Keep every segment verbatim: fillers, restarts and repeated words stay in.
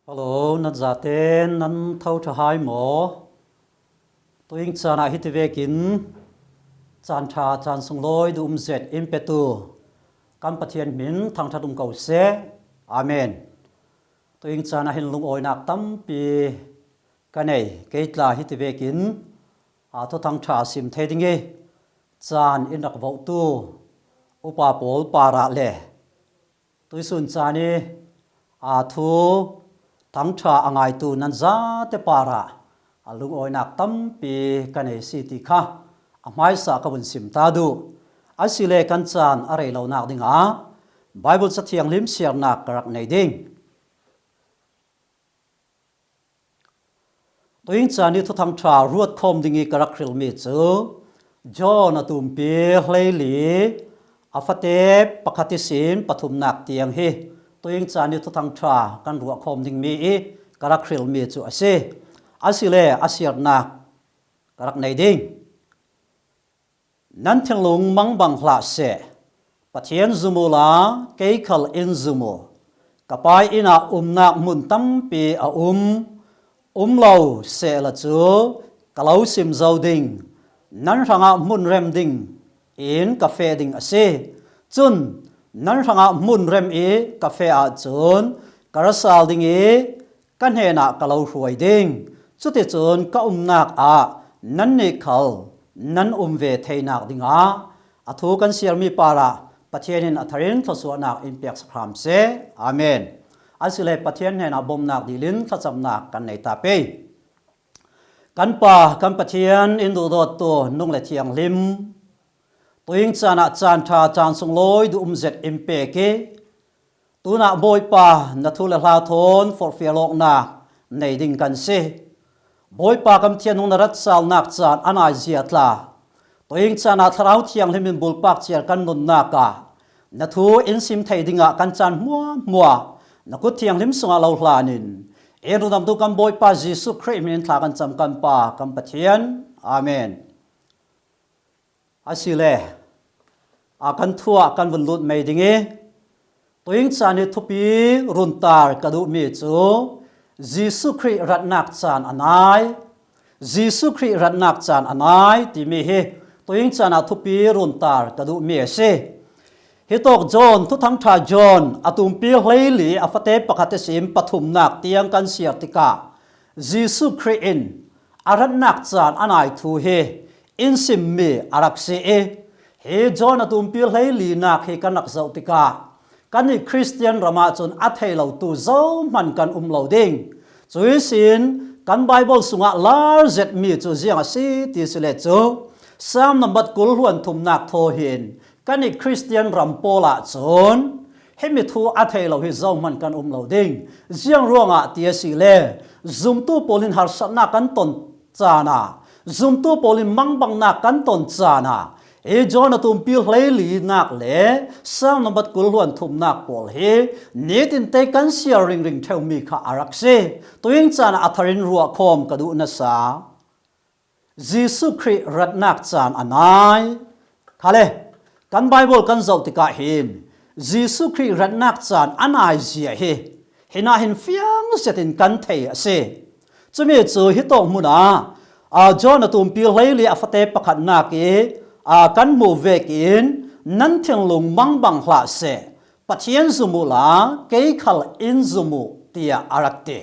Hello, nan zaten nan tho ṭha hai maw? Tuing canah hiti vekin caan ṭha, caan sunglawi duh um zet in petu kan Pathian hmin thangṭhat um ko seh. Amen. Tuing canah hin lungawinak tampi ka nei. Kei tla hiti vekin a thuthang ṭha sim thei ding i caan in rak vohtu upa pawl parah le tuisun caan i a thu thangṭha a ngaitu nan zate parah a lungawinak tampi ka nei si ti kha a hmaisa ka vun sim ta duh. Asile kan caan a rei lonak dingah Bible ca thianghlim siarnak ka rak nei ding. Tuing caan i thuthang ṭha ruat khawm ding i ka rak hrilmi cu John a tumpi hleili a fate pakhat ihsin pathumnak tiang hi tuing caan i thuthang ṭha kan ruah khawm dingmi i ka rak hrilmi cu a si. Asile a siarnak ka rak nei ding. Nan thinlung mangbang hlah seh, Pathian zum uhla kei khal in zum uh. Ka Pa inn ah umnak hmun tampi a um, um lo sehla cu ka lo sim zo ding. Nan hrangah hmun rem ding in ka feh ding a si. Cun nan hrangah hmun rem i ka feh ahcun ka ra sal ding i ka hnenah ka lo hruai ding. Cuticun ka umnak ah nannih khal nan um ve theinak dingah a thu kan siarmi parah Pathian in a tharin thluasuahnak in piaksak hram seh. Amen. Asile Pathian hnenah bawmhnak dil in thlacamnak kan nei ta pei. Kan Pa, kan Pathian in duhdawttu nung le thianghlim, tuing canah caan ṭha, caan sunglawi duh um zet in pek i, tunah Bawipa, na thu le hla thawn forhfial awknak nei ding kan si. Bawipa, kan Pathian nung na rat salnak caan a naizia tla, tuing canah Thlarau Thianghlim in bulpak ciar kan nunnak ah na thu in sim thei dingah kan caan hmuahhmuah na kut thianghlim sungah lo hlanin, in rundamtu kan Bawipa Jesuh Khrih hmin in thla kan cam kan Pa, kan Pathian. Amen. Asile a kan thu ah kan vun lut mei ding i, tuing caan i thupi runtar ka duhmi cu Jesuh Khrih ratnak caan a nai, Jesuh Khrih ratnak caan a nai timi hi tuing caan ah thupi runtar ka duhmi a si. Hitawk John, thuthang ṭha John a tumpi hleili a fate pakhat ihsin pathumnak tiang kan siar tikah Jesuh Khrih in a ratnak caan a nai thu hi in simmi a rak si i, hi John a tumpi hleilinak hi kan rak zoh tikah kannih Khristian ram ahcun a thei lotu zohman kan um lo ding. Cu ihsin kan Baibal sungah lar zetmi cu ziang a si ti si le cu, Salm nambat kul hluan thumnak thaw hin kannih Khristian ram pawl ahcun himi thu a thei lo hi zohman kan um lo ding. Ziang ruangah ti a si le, zumtu pawl in harsatnak kan ton caan ah, zumtu pawl in mangbangnak kan ton caan ah, hi John a tumpi hleilinak le Salm nambat kul hluan thumnak pawl hi nitin te kan siar ringring ṭheumi kha a rak si. Tuing caan ah a tharin ruah khawm ka duh nasa. Jesuh Khrih ratnak caan a nai. Khale, kan Baibal kan zoh tikah hin Jesuh Khrih ratnak caan a naizia hi hinah hin fiang zetin kan thei a si. Cumi cu hitawk hmunah, aa, John a tumpi hleili a fate pakhatnak i, aa, kan hmuh vekin, "Nan thinlung mangbang hlah seh, Pathian zum uhla kei khal in zum uh," tiah a rak ti.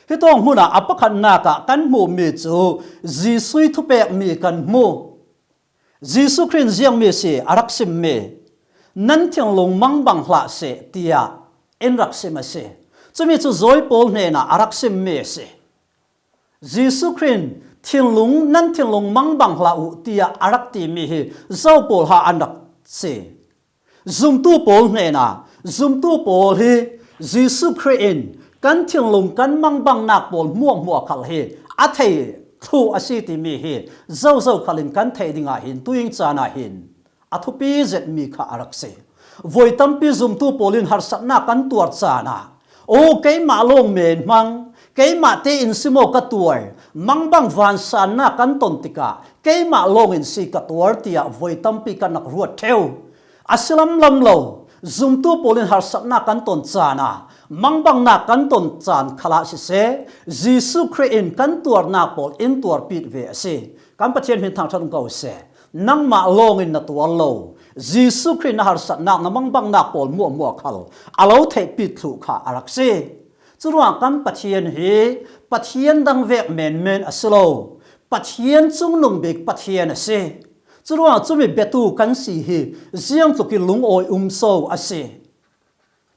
Hitawk hmunah a pakhatnak ah kan hmuhmi cu Jesuh ih thupekmi kan hmu. Jesuh Khrih in ziangmi a si a rak simmi, "Nan thinlung mangbang hlah seh," tiah in rak sim a si. Cumi cu zawi pawl hnenah a rak simmi a si. Jesuh Khrih in thinlung, "Nan thinlung mangbang hlah uh," tiah a rak timi hi zo pawl ha an rak si. Zumtu pawl hnenah, zumtu pawl hi Jesuh Khrih in kan thinlung kan mangbangnak pawl hmuahhmuah khal hi a thei thluh a si timi hi zozo khal in kan theih dingah hin tuing caan ah hin a thupi zetmi kha a rak si. Voi tampi zumtu pawl in harsatnak kan tuar caan ah, "Aw, keimah lawng men hmang, keimah tein si maw ka tuar," mangbang vansannak kan ton tikah, "Keimah lawngin si ka tuar," tiah voi tampi kan rak ruat ṭheu. A si lamlam lo, zumtu pawl in harsatnak kan ton caan ah, Mangbangnak kan ton caan khalah siseh, Jesuh Khrih in kan tuarnak pawl in tuarpit ve a si. Kan Pathian hmin thangṭhat ko seh. Nangmah lawngin na tuar lo, Jesuh Khrih na harsatnak, na mangbangnak pawl hmuahhmuah khal a lo theihpit thluh kha a rak si. Curuangah kan Pathian hi Pathian dang vek menmen a si lo, Pathian cungnung bik Pathian a si. Curuangah cumi biatu kan si hi ziangtlukin lungawi um so a si.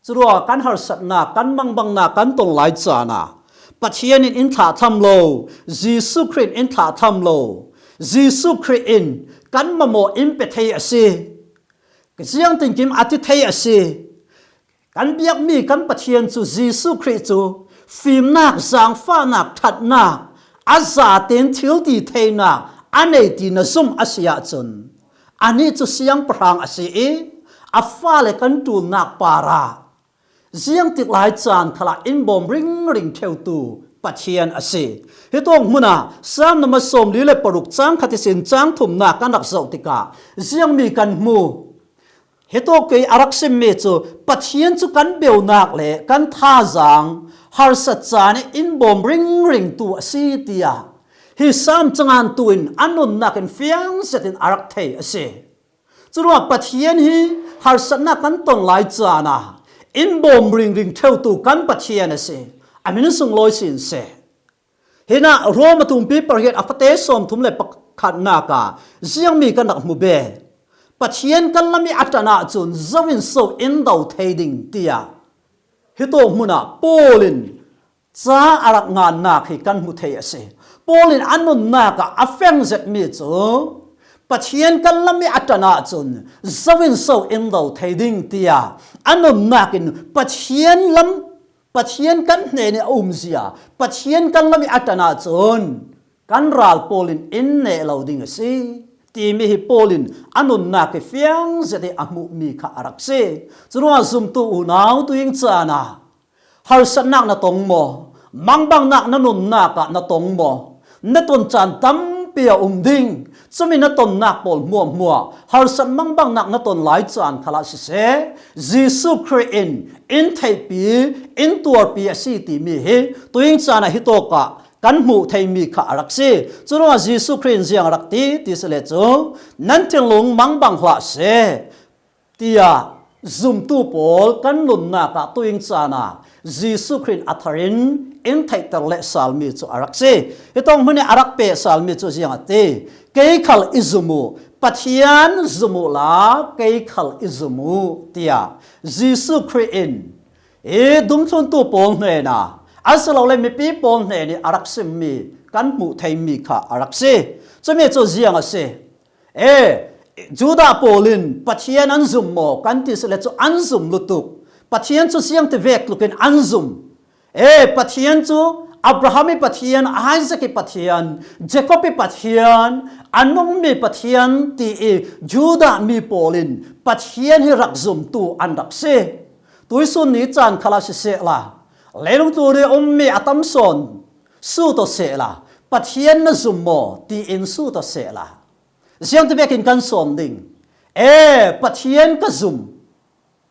Curuangah kan harsatnak, kan mangbangnak kan ton lai caan ah Pathian in in thlahthlam lo, Jesuh Khrih in in thlahthlam lo, Jesuh Khrih in kan mamawh in pe thei a si. Ziangtinkim a ti thei a si. Kan biakmi kan Pathian cu Jesuh Khrih cu fimnak, zaangfahnak, ṭhatnak, a zaten thil ti theinak a nei ti na zumh a si ahcun, anih cu siangpahrang a si i a fale kan ṭulnak parah ziangtik lai caan khalah in bawm ringring ṭheutu Pathian a si. Hitawk hmunah Salm number sawmli le paruk cang khat ihsin cang thumnak kan rak zoh tikah ziangmi kan hmu. Hitawk kei a rak simmi cu Pathian cu kan beunak le kan thazaang harsat caan in bawm ringringtu a si tiah hi Salm cangantu in a nunnak in fiang zetin a rak thei a si. Curuangah Pathian hi harsatnak kan ton lai caan ah in bawm ringring ṭheutu kan Pathian a si. A min sunglawi sin seh. Hinah Rom a tumpi pariat a fate sawmthum le pakhatnak ah ziangmi kan rak hmu ve. Pathian kan lam i a ṭan ahcun zo in so in do thei ding tiah hitawk hmunah Paul in ca a rak ngannak hi kan hmu thei a si. Paul in a nunnak ah a feng zetmi cu Pathian kan lam i a ṭan ahcun zo in so in do thei ding tiah a nunnak in Pathian lam, Pathian kan hnen i a umzia, Pathian kan lam i a ṭan ahcun kan ral Paul in in neh lo ding a si timi hi Paul in a nunnak i fiang zet i a hmuhmi kha a rak si. Curuangah zumtu unau tuing caan ah harsatnak na tong maw? Mangbangnak na nunnak ah na tong maw? Na ton caan tampi a um ding. Cumi na tonnak pawl hmuahhmuah harsat mangbangnak na ton lai caan khalah siseh, Jesuh Khrih in in theihpi, in tuarpi a si timi hi tuing caan ah hitawk ah kan hmuh theimi kha a rak si. Curuangah Jesuh Khrih in ziang a rak ti ti si le cu, nan thinlung mangbang hlah seh tiah zumtu pawl kan nunnak ah tuing caan ah Jesuh Khrih in a thar in in theihter lehsalmi cu a rak si. Hitawk hmun i a rak pehsalmi cu ziang a ti? Kei khal i zum uh, Pathian zum uhla kei khal i zum uh, tiah Jesuh Khrih in i dungthluntu pawl hnenah asilole mipi pawl hnen i a rak simmi kan hmuh theimi kha a rak si. Cumi cu ziang a si? E, Judah pawl in Pathian an zum maw kan ti si le cu an zum lutuk. Pathian cu siangti vek tlukin an zum. E, Pathian cu Abraham i Pathian, Isaac i Pathian, Jacob i Pathian, a nungmi Pathian ti i Judah mi pawl in Pathian hi rak zumtu an rak si. Tuisun ni caan khalah sisehla, leilung tlun i ummi a tam sawn sut aw sehla, Pathian na zum maw tiin sut aw sehla, ziangti vekin kan sawn ding? E, Pathian ka zum,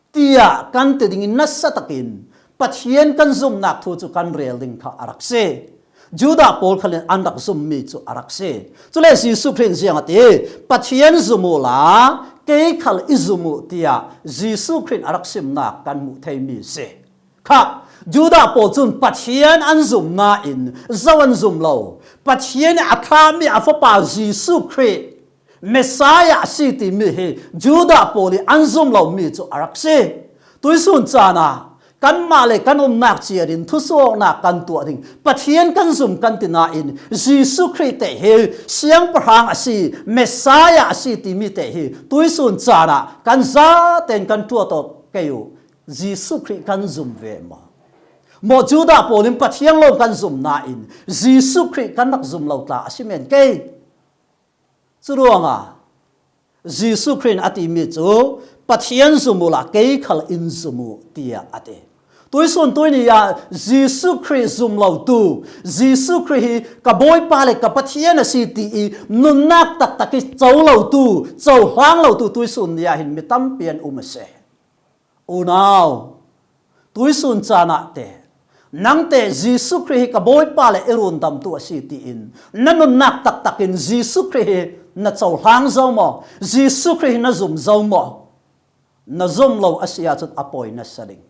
tiah kan ti dingin nasa takin Pathian kan zumnak thu cu kan rel ding kha a rak si. Judah pawl khal in an rak zummi cu a rak si. Cule Jesuh Khrih in ziang a ti? Pathian zum uhla kei khal i zum uh, tiah Jesuh Khrih in a rak simnak kan hmuh theimi si. Kha, Judah pawl cun Pathian an zum nain zo an zum lo. Pathian i a thlahmi a fapa Jesuh Khrih Messiah a si timi hi Judah pawl i an zum lomi cu a rak si. Tuisun caan ah kanmah le kan umnak ciat in thusuahnak kan tuah ding. Pathian kan zum kan ti nain Jesuh Khrih te hi siangpahrang a si, Messiah a si timi te hi tuisun caan ah kan zaten kan tuah tawk kei uh. Jesuh Khrih kan zum ve maw? Maw Judah pawl in Pathian lawng kan zum nain Jesuh Khrih kan rak zum lo tla a si men kei. Curuangah Jesuh Khrih in a timi cu, Pathian zum uhla kei khal in zum uh, tiah a ti. Tuisun tuini ah Jesuh Khrih zum lotu, Jesuh Khrih hi ka Bawipa le ka Pathian a si ti i nunnak taktak i co lotu, cohlang lotu tuisun ni ah hin mi tampi an um a si. Unau, Tuisun canah te, nangte Jesu Khrih hi ka Bawipa le i rundamtu a si tiin na nunnak taktakin Jesu Khrih hi na cohlang zo maw? Jesu Khrih hi na zum zo maw? Na zum lo a si ahcun a pawi na sa ding.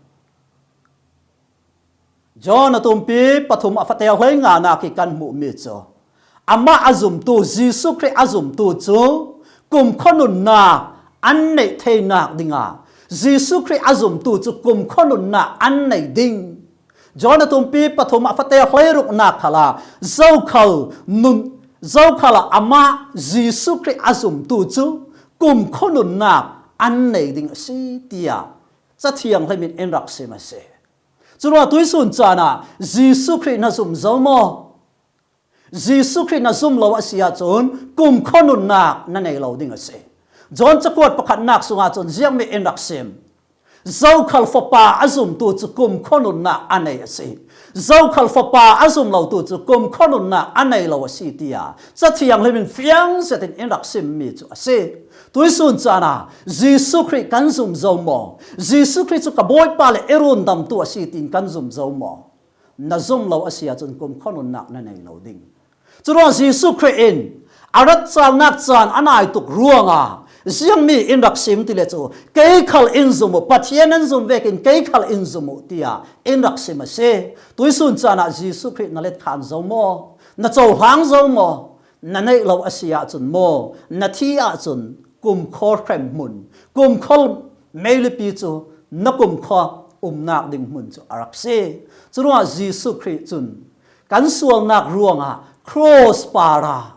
John a tumpi pathum a fate hlei nganak hi kan hmuhmi cu, amah a zumtu, Jesu Khrih a zumtu cu kumkhua nunnak an neih theinak dingah Jesu Khrih a zumtu cu kumkhua nunnak an nei ding. John a tumpi pathum a fate hleiruknak khalah zokhal nun, zokhal ah amah Jesu Khrih a zumtu cu kumkhua nunnak an nei ding a si, tiah Cathiang hlemin in rak sim a si. Curuangah tuisun caan ah Jesu Khrih na zum zo maw? Jesu Khrih na zum lo a si ahcun kumkhua nunnak na nei lo ding a si. John cakuat pakhatnak sungah cun ziangmi in rak sim. Zokhal Fapa a zumtu cu kumkhua nunnak a nei a si. Zokhal Fapa a zum lotu cu kumkhua nunnak a nei lo a si, tiah Cathiang hlemin fiang zetin in rak simmi cu a si. Tuisun caan ah Jesu Khrih kan zum zo maw? Jesu Khrih cu ka Bawipa le i rundamtu a si tiin kan zum zo maw? Na zum lo a si ahcun kumkhua nunnak na nei lo ding. Curuang Jesu Khrih in a ratcalnak caan a nai tuk ruangah ziangmi in rak sim ti le cu, kei khal in zum uh, Pathian nan zum vekin kei khal in zum uh, tiah in rak sim a si. Tuisun caan ah Jesu Khrih na let khan zo maw? Na cohlang zo maw? Na neih lo a si ahcun maw? Na thi ahcun kumkhua hremhmun, kumkhua meilipi cu na kumkhua umnak ding hmun cu a rak si. Curuangah Jesu Khrih cun kan sualnak ruangah cross parah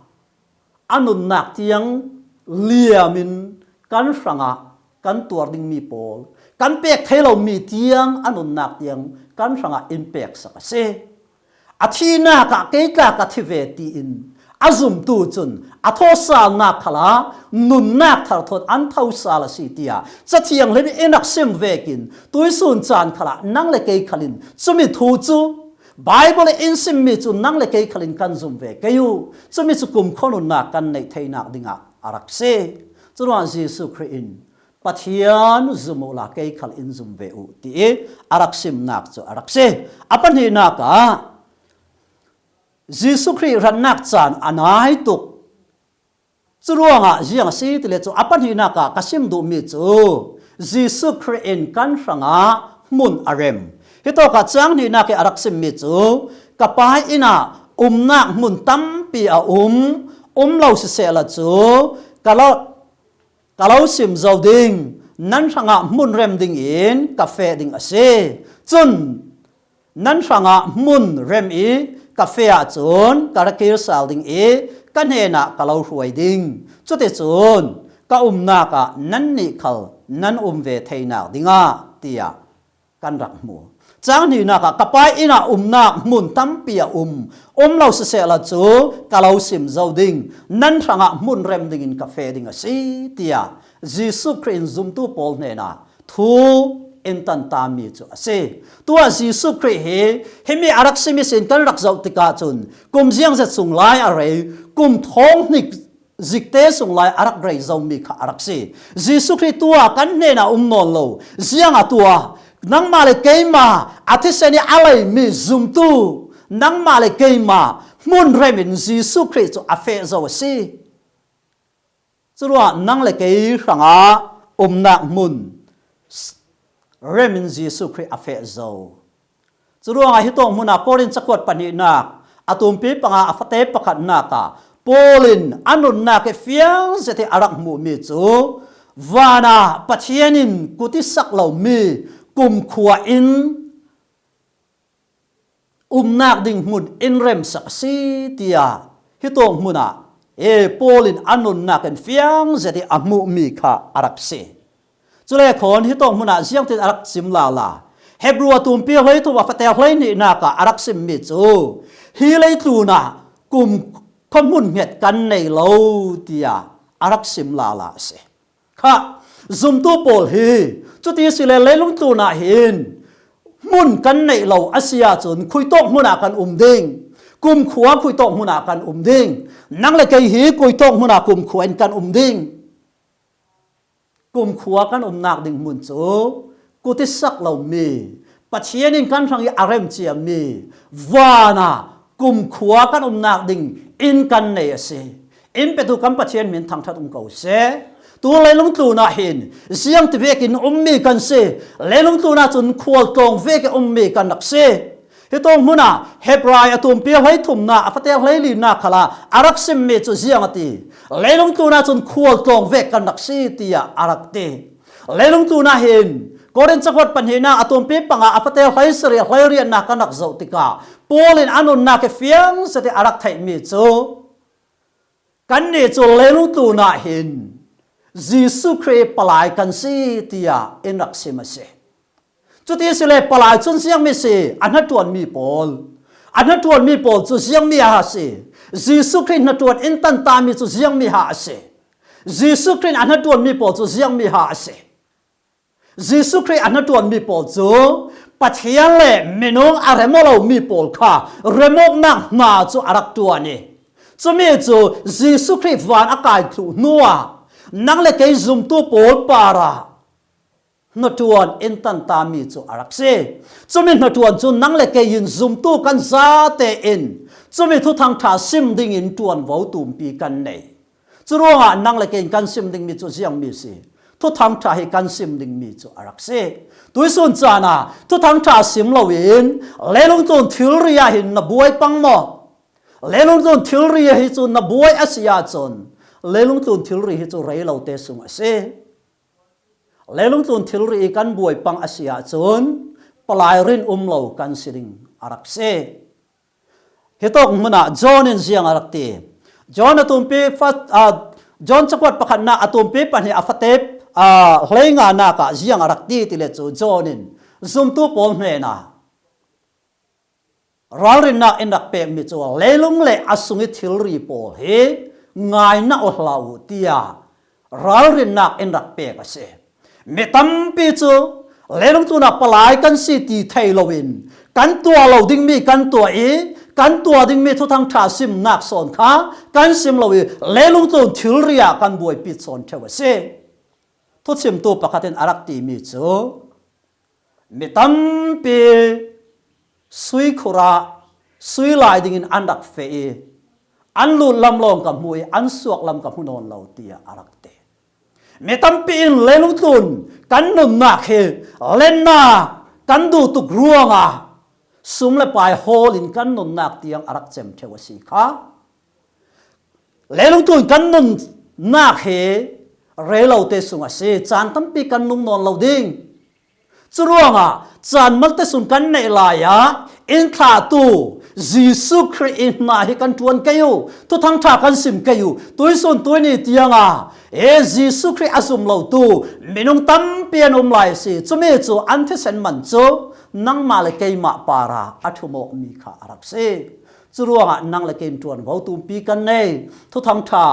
a nunnak tiang liamin kan hrangah kan tuar dingmi pawl, kan pek thei lomi tiang a nunnak tiang kan hrangah in peksak a si. A thihnak ah kei tla ka thi ve tiin a zumtu cun a thawhsalnak khalah nunnak thar thawn an thosal a si, tiah Cathiang hlemin in rak sim vekin tuisun caan khalah nang le kei khalin cumi thu cu Baibal in simmi cu nang le kei khalin kan zum ve kei uh. Cumi cu kumkhua nunnak kan neih theinak dingah a rak si. Curuangah Jesu Khrih in Pathian zum uhla kei khal in zum ve uh, ti i a rak simnak cu a rak si. A pahnihnak ah Jesu Khrih ratnak caan a nai tuk. Curuangah ziang a si ti le cu a pahnihnak ah ka sim duhmi cu Jesu Khrih in kan hrangah hmun a rem. Hitawkah cang hnihnak i a rak simmi cu ka Pa inn ah umnak hmun tampi a um, um lo sisehla cu ka lo ka lo sim zo ding, nan hrangah hmun rem dingin ka feh ding a si. Cun nan hrangah hmun rem i ka feh ahcun ka ra kir sal ding i ka hnenah ka lo hruai ding. Cuticun ka umnak ah nannih khal nan um ve theinak dingah, tiah kan rak hmu. Cang hnihnak ah ka Pa inn ah umnak hmun tampi a um, um lo sisehla cu ka lo sim zo ding, nan hrangah hmun rem dingin ka feh ding a si, tiah Jesuh Khrih in zumtu pawl hnenah thu in tantami cu a si. Tuah Jesuh Khrih hi himi a rak simi sin kan rak zoh tikah cun kum ziangzet sung lai a rei, kum thawng hnik zikte sung lai a rak rei zomi kha a rak si. Jesuh Khrih tuah kan hnenah um nawn lo. Ziangah tuah nangmah le keimah a thisen i a leimi zumtu nangmah le keimah hmun remin Jesuh Khrih cu a feh zo a si. Curuah nang le kei hrangah umnak hmun remin Jesuh Khrih a feh zo. Curuangah hitawk hmunah Korin cakuat pahnihnak a tumpi panga a fate pakhatnak ah Paul in a nunnak i fiang zet i a rak hmuhmi cu vanah Pathian in kut i sak lomi kumkhua in umnak ding hmun in remsak a si, tiah hitawk hmunah e Paul in a nunnak in fiang zet i a hmuhmi kha a rak si. Cule khawn hitawk hmunah ziangtin a rak sim lala, Hebru a tumpi hleithum a fate hleihnihnak ah a rak simmi cu hi leitlunah kum khuahmun hnget kan nei lo, tiah a rak sim lala a si. Kha, zumtu pawl hi cuti si le leilung tlunah hin hmun kan neih lo a si ahcun khuitawk hmunah kan um ding, kumkhua khuitawk hmunah kan um ding, nang le kei hi khuitawk hmunah kumkhua in kan um ding. Kumkhua kan umnak ding hmun cu kut i sak lomi Pathian in kan hrang ih a remciammi vana kumkhua kan umnak ding inn kan nei a si. Inn petu kan Pathian min thangṭhat um ko seh. Tu leilung tlunah hin ziangti vekin ummi kan si. Leilung tlunah cun khualtlawng vekin ummi kan rak si. Hitawk hmunah Hebrai a tumpi hleithumnak a fate hleilinnak khalah a rak simmi cu ziang a ti? Leilung tlunah cun khualtlawng vek kan rak si, tiah a rak ti. Leilung tlunah hin Korin cakuat pahnihnak a tumpi panga a fate hleisarih hleiriatnak kan rak zoh tikah Paul in a nunnak hi fiang zet ih a rak theihmi cu, kannih cu leilung tlunah hin Jesuh Khrih palai kan si, tiah in rak sim a si. Cuti asile palai cun ziangmi si? A hnaṭuanmi pawl. A hnaṭuanmi pawl cu ziangmi a si? Jesuh Khrih hnaṭuan in tantami cu ziangmi a si? Jesuh Khrih a hnaṭuanmi pawl cu ziangmi a si? Jesuh Khrih a hnaṭuanmi pawl cu Pathian le minung a rem aw lomi pawl kha remawknak hna cu a rak ṭuan ih, cumi cu Jesuh Khrih van a kai thluh hnuah nang le kei zumtu pawl parah hnaṭuan in tantami cu a rak si. Cumi hnaṭuan cu nang le kei in zumtu kan zate in cumi Thuthang ṭha sim dingin ṭuanvo tumpi kan nei. Curuangah nang le kei in kan sim dingmi cu ziangmi si? Thuthang ṭha hi kan sim dingmi cu a rak si. Tuihsun caan ah Thuthang ṭha sim loin leilung tlun thilri ah hin na buai pang maw? Leilung tlun thilri hi cu na buai a si ahcun leilung tlun thilri hi cu rei lote sung a si. Leilung tlun thilri ih kan buai pang a si ahcun palai rin um lo kan si ding a rak si. Hitawk hmunah John in ziang a rak ti? John a tumpi fa-, aa, John cakuat pakhatnak a tumpi pahnih a fate, aa, hleinganak ah ziang a rak ti tile cu John in zumtu pawl hnenah ralrinnak in rak pekmi cu leilung le a sung ih thilri pawl hi ngai na aw hlah uh, tiah ralrinnak in rak pek a si. Mi tampi cu leilung tlunah palai kan si ti thei loin kan tuah lo dingmi kan tuah ih kan tuah dingmi Thuthang ṭha simnak sawn kha kan sim lo ih leilung tlun thilri ah kan buaipi sawn ṭheu a si. Thuchimtu pakhat in a rak timi cu, mi tampi sui khurah sui lai dingin an rak feh ih an lut lam lawng ka hmu ih an suak lam ka hmu nawn lo, tiah a rak ti. Mi tampi in leilung tlun kan nunnak hi lennak kan duh tuk ruangah sum le pai hawl in kan nunnak tiang a rak cem ṭheu a si kha. Leilung tlun kan nunnak hi rei lote sung a si. Caan tampi kan nung nawn lo ding. Curuangah caan malte sung kan neih lai ah in thlahtu Jesuh Khrih ih hna hi kan ṭuan kei uh, Thuthang ṭha kan sim kei uh. Tuihsun tuihni tiangah e Jesuh Khrih a zum lotu minung tampi an um lai a si. Cumi cu an thisen man cu nangmah le keimah parah a ṭhum awkmi kha a rak si. Curuangah nang le kei in ṭuanvo tumpi kan nei. Thuthang ṭha,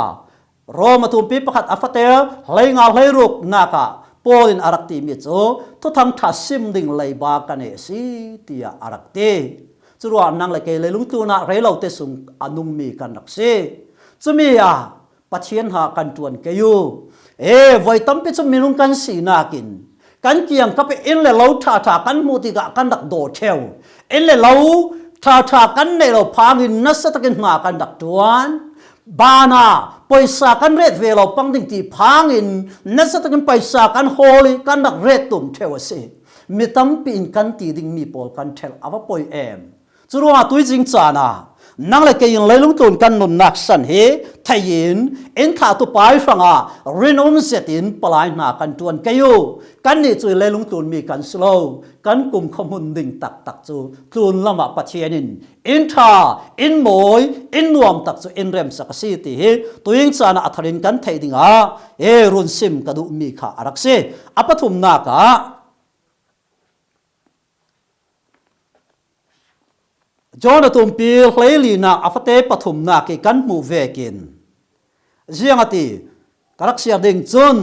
Rom a tumpi pakhat a fate hleinga hleiruknak ah Paul in a rak timi cu Thuthang ṭha sim ding leiba kan nei a si, tiah a rak ti. Curuangah nang le kei leilung tlunah rei lote sung a nungmi kan rak si. Cumi ah Pathian hna kan ṭuan kei uh. E, voi tampi cu minung kan sinak in kan kiangkap ih inn le lo ṭhaṭha kan hmuh tikah kan rak daw ṭheu. Inn le lo ṭhaṭha kan neih lo phangin nasa takin hna kan rak ṭuan. Banah poisa kan ret ve lo pang ding ti phangin nasa takin poisa kan hawl ih kan rak ret tum ṭheu a si. Mi tampi in kan ti dingmi pawl kan ṭhelh a va poi em. Curuangah tuizing caan ah nang le kei in leilung tlun kan nunnak san hi thei in in thlahtu pai hrangah rinum zetin palai hna kan ṭuan kei uh. Kannih cu leilung tlunmi kan si lo. Kan kumkhua hmun ding taktak cu tlun lamah Pathian in in ṭha, in mawi, in nuam tak cu in remsak a si ti hi tuizing caan ah a thar in kan theih dingah e run sim ka duhmi kha a rak si. A pathumnak ah John a tumpi hleilinak a fate pathumnak ih kan hmuh vekin ziang a ti? Ka rak siar ding cun,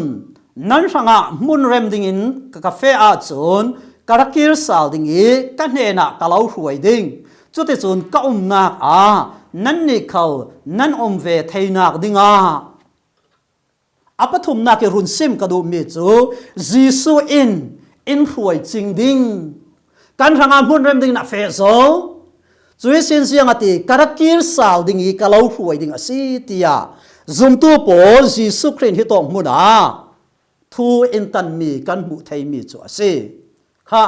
nan hrangah hmun rem dingin ka, ka feh ahcun ka ra kir sal ding ih ka hnenah ka lo hruai ding. Cuticun ka umnak ah nannih khal nan um ve theinak dingah. A pathumnak ih run sim ka duhmi cu Jesuh in in hruai cing ding. kan hrangah hmun rem dingin a feh zo. Cuih sin ziang a ti, ka ra kir sal ding i ka lo hruai ding a si, tiah zumtu pawl Jesuh Khrih hi tawng hmunah thu in tanmi kan hmuh theimi cu a si. Kha,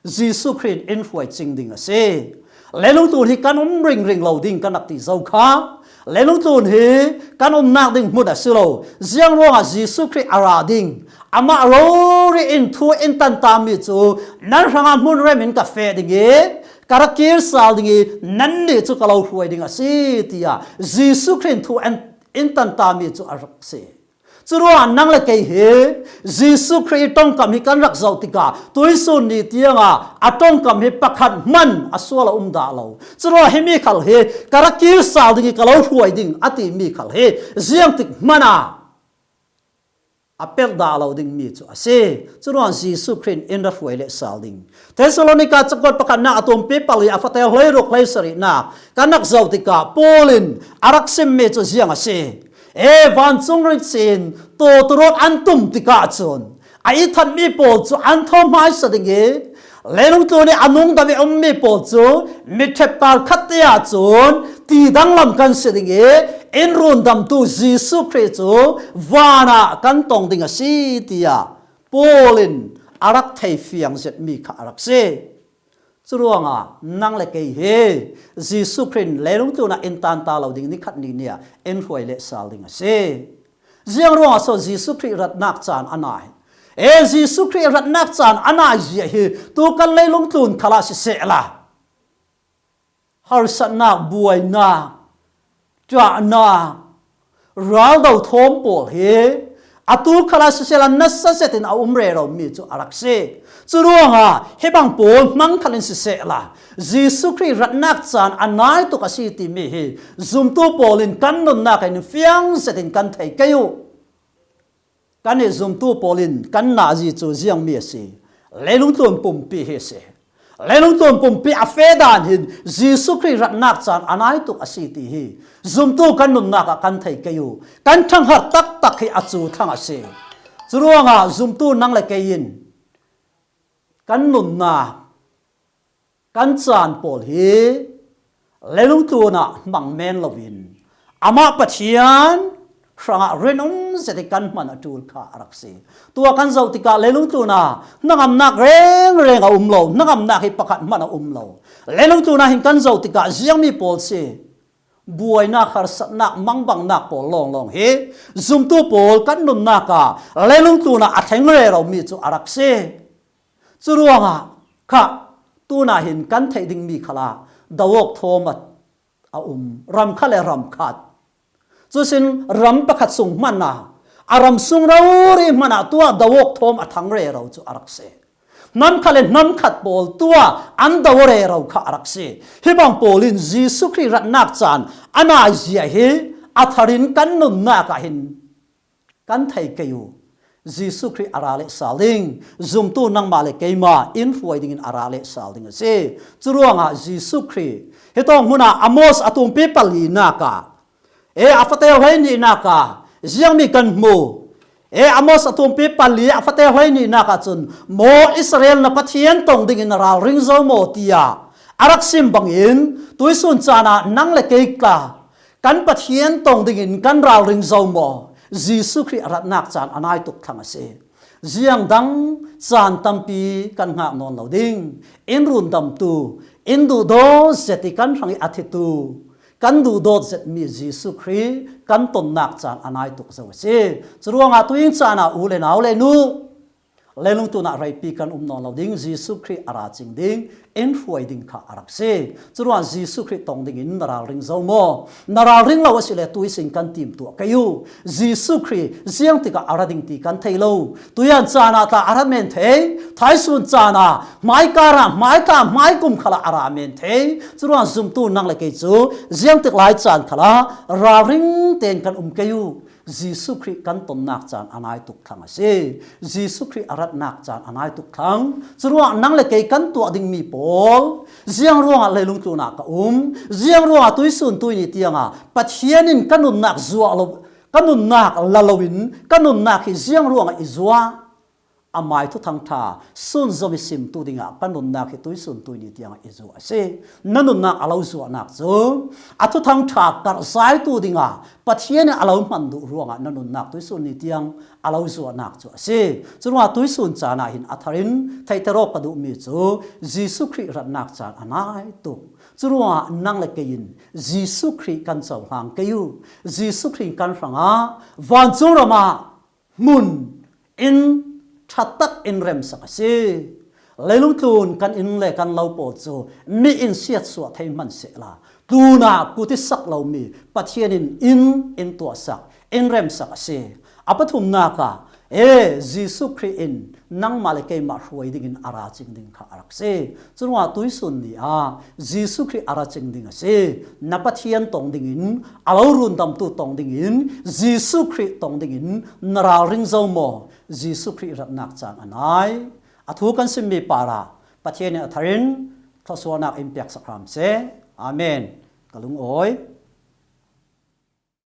Jesuh Khrih in hruai cing ding a si. Leilung tlun hi kan um ringring lo ding kan rak ti zo kha. Leilung tlun hi kan umnak ding hmun a si lo. Ziang ruangah Jesuh Khrih a ra ding, amah rori in thu in tan tami cu nan hrangah hmun rem in ka feh ding i ka ra kir sal ding i nannih cu ka lo hruai ding a si, tiah Jesuh Khrih in thu in tan tami cu a rak si. Curuangah nang le kei hi Jesuh Khrih ih ṭongkam hi kan rak zoh tikah tuisun ni tiangah a ṭongkam hi pakhat hman a sual a um dah lo. Curuangah himi khal hi ka ra kir sal ding i ka lo hruai ding a timi khal hi ziangtik hmanh ah a pelh dah lo dingmi cu a si. Curuangah Jesuh Khrih in ra hruai leh sal ding. Thesalonika cakuat pakhatnak a tumpi pali a fate hleiruk hleisarihnak kan rak zoh tikah Paul in a rak simmi cu ziang a si. E, vancung rit sin tawturut an tum tikah cun a ithatmi pawl cu an tho hmaisa ding i leilung tlun i a nungdam i ummi pawl cu mitṭhep kar khat te ahcun ti danglam kan si ding i in rundamtu Jesuh Khrih cu van ah kan tong ding a si, tiah Paul in a rak thei fiang zetmi kha a rak si. Curuangah nang le kei hi Jesuh Khrih in leilung tlun ah in tan ta lo ding nikhat ni nih ah in hruai leh sal ding a si. Ziang ruangah so Jesuh Khrih ratnak caan a nai? E, Jesuh Khrih ratnak caan a nai zia hi tu kan leilung tlun khalah sisehla harsatnak, buainak, ṭahnak, raldo thawm pawl hi atu khalah sisehla nasa zetin a um reromi cu a rak si. Curuangah hibang pawl hmang khalin sisehla Jesuh Khrih ratnak caan a nai tuk a si timi hi zumtu pawl in kan nunnak in fiang zetin kan thei kei uh. Kan i zumtu pawl in kan nahzi cu ziangmi a si? Leilung tlun pumpi hi a si. Leilung tlun pumpi a feh dan hin Jesuh Khrih ratnak caan a nai tuk a si ti hi zumtu kan nunnak ah kan thei kei uh. Kan ṭhanghar taktak hi a cu thlang a si. Curuangah zumtu nang le kei in kan nunnak, kan caan pawl hi leilung tlun ah hmang men loin amah Pathian hrangah rinum zet i kan hman a ṭul kha a rak si. Tuah kan zoh tikah leilung tlun ah hnangamnak rengreng a um lo, hnangamnak hi pakhat hman a um lo. Leilung tlun ah hin kan zoh tikah ziangmi pawl si? Buainak, harsatnak, mangbangnak pawl lawnglawng hi zumtu pawl kan nunnak ah leilung tlun ah a thleng reromi cu a rak si. Curuangah kha tunah hin kan theih dingmi khalah do awk thawm a um, ram khat le ram khat. Cusin ram pakhat sung hmanh ah a ram sung rori hmanh ah tuah do awk thawm a thang rero cu a rak si. Hnam khat le hnam khat pawl tuah an do rero kha a rak si. Hibang pawl in Jesuh Khrih ratnak caan a naizia hi a thar in kan nunnak ah hin kan thei kei uh. Jesuh Khrih a ra leh sal ding, zumtu nangmah le keimah in hruai dingin a ra leh sal ding a si. Curuangah Jesuh Khrih hi tawng hmunah Amos a tumpi palinak ah, e, a fate hleihnihnak ah ziangmi kan hmu. E, Amos a tumpi pali a fate hleihnihnak ah cun, maw Israel na Pathian tong dingin na ralring zo maw, tiah a rak sim bangin tuisun caan ah nang le kei tla kan Pathian tong dingin kan ralring zo maw? Jesuh Khrih a ratnak caan a nai tuk thlang a si. Ziang dang caan tampi kan hngak nawn lo ding. In rundamtu, in duhdawt zet i kan hrang i a thitu, kan duhdawt zetmi Jesuh Khrih kan tonnak caan a nai tuk zo a si. Curuangah tuing caan ah u le nau le nu, leilung tlun ah reipi kan um nawn lo ding, Jesuh Khrih a ra cing ding, in hruai ding kha a rak si. Curuangah Jesuh Khrih tong dingin na ralring zo maw? Na ralring lo a si le tuisin kan timtuah kei uh. Jesuh Khrih ziang tikah a ra ding ti kan thei lo. Tuian caan ah tla a ra men thei, thaisun caan ah, hmaikar ah, hmaitla, hmaikum khalah a ra men thei. Curuangah zumtu nang le kei cu ziang tik lai caan khalah ralring tein kan um kei uh. Jesuh Khrih kan tonnak caan a nai tuk thlang a si. Jesuh Khrih a ratnak caan a nai tuk thlang. Curuangah nang le kei kan tuah dingmi pawl, ziang ruangah leilung tlun ah ka um, ziang ruangah tuisun tuini tiangah Pathian in ka nunnak zuah lo, ka nunnak la loin ka nunnak hi ziang ruangah i zuah? Amai thuthang ṭha sunzom i simtu dingah ka nunnak hi tuisun tuini tiangah i zuah a si. Na nunnak a lo zuahnak cu a thuthang ṭha karhzaitu dingah Pathian in a lo hman duh ruangah na nunnak tuisun ni tiang a lo zuahnak cu a si. Curuangah tuisun caan ah hin a thar in theihter awk ka duhmi cu Jesuh Khrih ratnak caan a nai tuk. Curuangah nang le kei in Jesuh Khrih kan cohlang kei u. Jesuh Khrih kan hrangah vancung ramah hmun, inn, ṭhatak in remsak a si. Leilung tlun kan inn le kan lo pawl cu mi in siatsuah thei hman sehla, tlunah kut i sak lomi Pathian in inn in tuahsak, in remsak a si. A pathumnak ah, e, Jesuh Khrih in nangmah le keimah hruai dingin a ra cing ding kha a rak si. Curuangah tuisun ni ah Jesuh Khrih a ra cing ding a si. Na Pathian tong dingin, a lo rundamtu tong dingin, Jesuh Khrih tong dingin na ralring zo maw? Jesuh Khrih ratnak caan a nai. A thu kan simmi parah Pathian in a thar in thluasuahnak in piaksak hram seh. Amen. Ka lungawi.